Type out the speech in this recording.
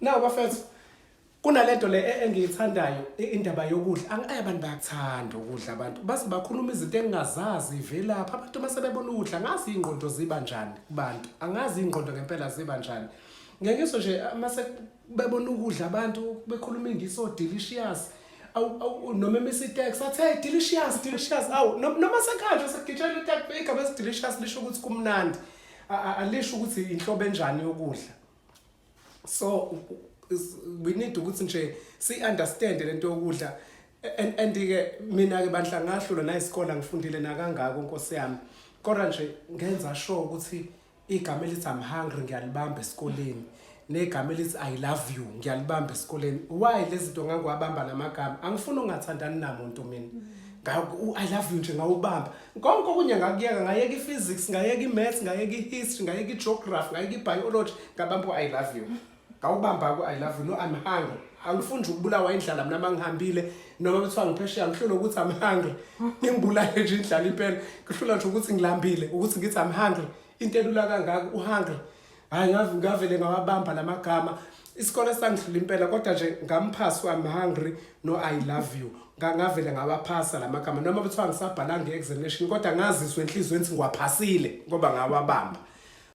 Now bafethu, kunalento le engiyithandayo, indaba yokudla. Ay, abantu bayakuthanda ukudla. Abantu base bakhuluma izinto engingazazi ivelaphi. Abantu mase bebona ukudla, angazi iy'ngqondo ziba njani kubantu, angazi iy'ngqondo ngempela ziba njani. Ngeke ngisho nje, mase bebona ukudla abantu bekhuluma ingisi, o-delicious, awu, noma emisa iteksi athi, "Hey, delicious, delicious." Awu, noma sekhanje sekugitshelwa iteksi, igama esi-delicious lisho ukuthi kumnandi, alisho ukuthi inhlobo enjani yokudla. So we need ukuthi nje si-understand lento yokudla. And ke mina ke bandla, ngahlulwa na isikole, ngifundile nakangako, nkosi yami, kodwa nje ngenza sure ukuthi igama elithi "I'm hungry" ngiyalibamba esikoleni, negama elithi "I love you" ngiyalibamba esikoleni. Why lezi zinto ngangiwabamba lamagama? Angifuni ungathandani namuntu mina. I love you nje ngawubamba. Konke okunye ngakuyeka, ngayeka i-physics, ngayeka i-maths, ngayeka i-history, ngayeka i-geography, ngayeka i-biology, ngabamba u-I love you. Ngawubamba ku-I love you, no I'm hungry. Angifuni nje ukubulawa indlala mina uma ngihambile, noma kuthiwa ngiphesheya, ngihlulwe ukuthi I'm hungry, ngingibulale nje indlala impela. Ngihlula nje ukuthi ngilambile, ukuthi ngithi I'm hungry, into elula kangaka, u-hungry. Hhayi, ngavele ngawabamba lamagama. Isikole sangihlula impela, kodwa nje ngamphasa u-I'm hungry no I love you. Ngavele ngawaphasa lamagama, noma kuthiwa ngisabhalanga i-examination, kodwa ngaziswa enhliziyweni ukuthi ngiwaphasile ngoba ngawabamba.